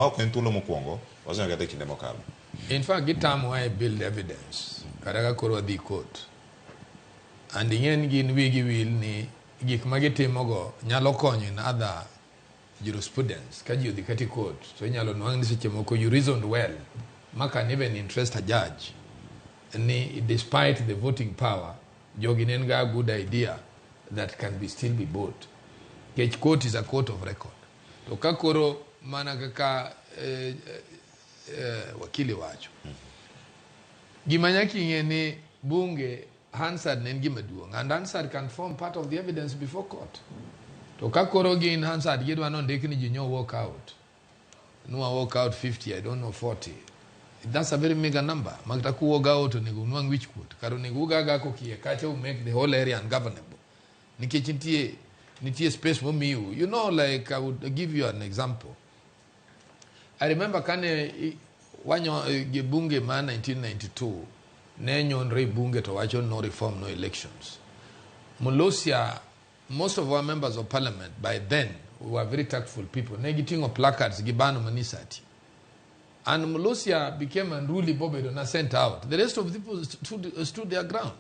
Ma ok en thuolo mokwongo, waseneno kata e kinde mokalo. In fact, gitamowa e build evidence kata ka koro wadhi court. And ing'e ni gin wigi wil ni gik ma gitimogo nyalo konyo in other jurisprudence. Ka ji odhi kata e court, to inyalo nwang' ni seche moko you reasoned well ma can even interest a judge ni despite the voting power, jogi ne en ga good idea that can be still be bought. Nikech court is a court of record. To ka koro mana kaka wakili wacho, gima nyaka ing'e ni bunge Hansard ne en gima duong' and Hansard can form part of the evidence before court. To ka koro gin Hansard gidwa nondik ni ji nyo walk out. Nwa walk out 50, I don't know 40. That's a very mega number. Makata ku walk out onego unwang' wich kuot. Kar onego ugaga kokie kacha u make the whole area ungovernable. Nikech nitie space momiu. You know, like I would give you an example. I remember kane wanyo gi bunge ma 1992 ne nyonre e bunge to wacho no reform, no elections. Molosia, most of our members of parliament by then were very tactful people. Ne giting'o placards gi bano manisati. And Molosia became unruly bobedo na sent out. The rest of the people stood their ground.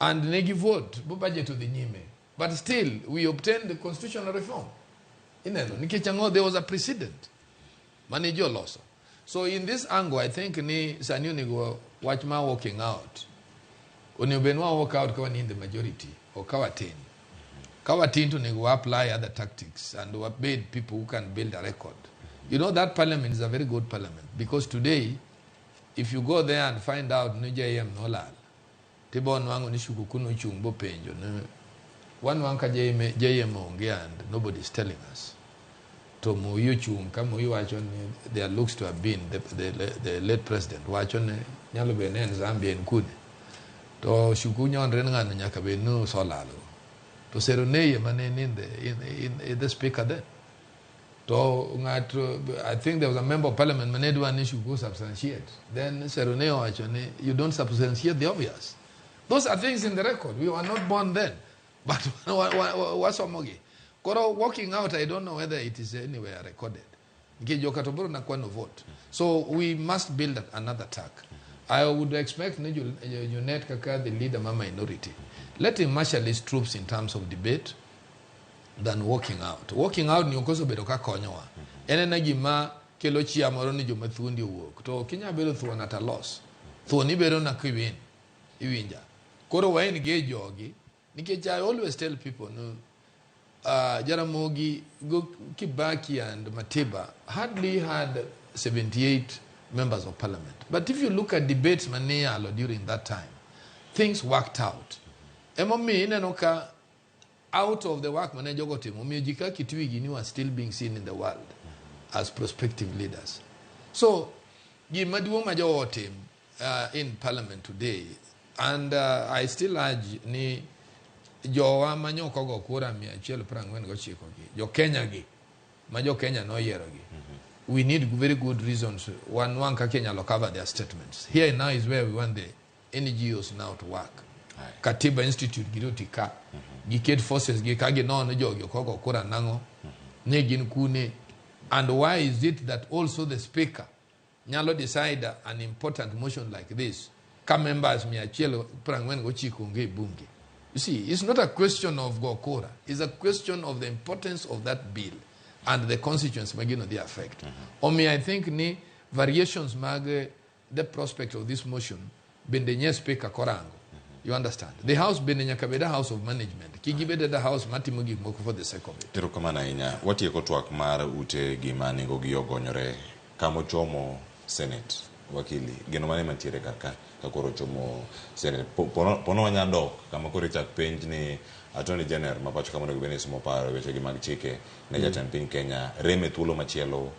And ne gi vote, bo budget odhi nyime. But still, we obtained the constitutional reform. Ineno, nikech ang'o, there was a precedent mane ji oloso. So in this angle, I think ni sani onego wach ma walking out. Onego bed ni wa walk out ka wan in the majority or ka watin. Ka watin to onego wa apply other tactics and wabed people who can build a record. You know that parliament is a very good parliament because today, if you go there and find out ni JM nolal, tibo nwang'o ni Shukuku nochung' bopenjo ni wanwang' ka JM onge and nobody is telling us. To Moi ochung' ka Moi wacho ni there looks to have been the late president wacho ni nyalo bedo ni en Zambia en kune. To Shuku nyonre ni ng'ano nyaka bed ni osolalo. To Seronei ema ne ni in the speaker then. To ng'ato, I think there was a member of parliament mane dwa ni Shuku substantiate. Then Seronei owacho ni you don't substantiate the obvious. Those are things in the record. We were not born then. But wasomogi. Koro walking out, I don't know whether it is anywhere recorded. Nikech joka to biro na kwano vote. So we must build another tack. I would expect ni Junet kaka the leader ma minority. Let him marshal his troops in terms of debate than walking out. Walking out ni ok osebedo ka konyowa. En ena gima kelo chia moro ni joma thuondi owuok. To ok inyal bedo thuon at a loss. Thuon ibedo na kiwin. Iwinja. Koro wa engage jogi. Nikech I always tell people no, Jaramogi, go, Kibaki and Matiba hardly had 78 members of parliament. But if you look at debates mane during that time, things worked out. Emomiyo ineno ka out of the work mane jogo timo, omiyo ji kaka Kitui gini were still being seen in the world as prospective leaders. So, gima duong' ma jowa otim in parliament today, and I still urge ni jowa manyok ogo kura 149 gi, jo Kenya gi, ma jo Kenya noyiero gi, we need very good reasons wan kaka inyalo cover their statements. Here now is where we want the NGOs now to work. Katiba Institute giri ka, giket forces gi ka ginono jogi ok ogo kura nang'o, ne gin kune, and why is it that also the speaker nyalo decide an important motion like this ka members 149 onge e bunge. You see, it's not a question of go kura. It's a question of the importance of that bill and the constituents magino the affect. Omiyo I think ni variations mag the prospect of this motion bende nye speaker korango. You understand? The house bende nyaka bed a house of management. Kik gibed a house matimo gik moko for the sake of it. Erokamano ahinya. Watieko twak mar ute gima nengogi ogonyore kamochomo Senate. Wakili, geno mane mantiere kar ka ka koro ochomo Senate? Pono wanya dok kama koro ichak penj ni Attorney General ma pacho ka monego bed ni somo paro e wechegi mag chike ne jatend piny Kenya rem e thuolo machielo.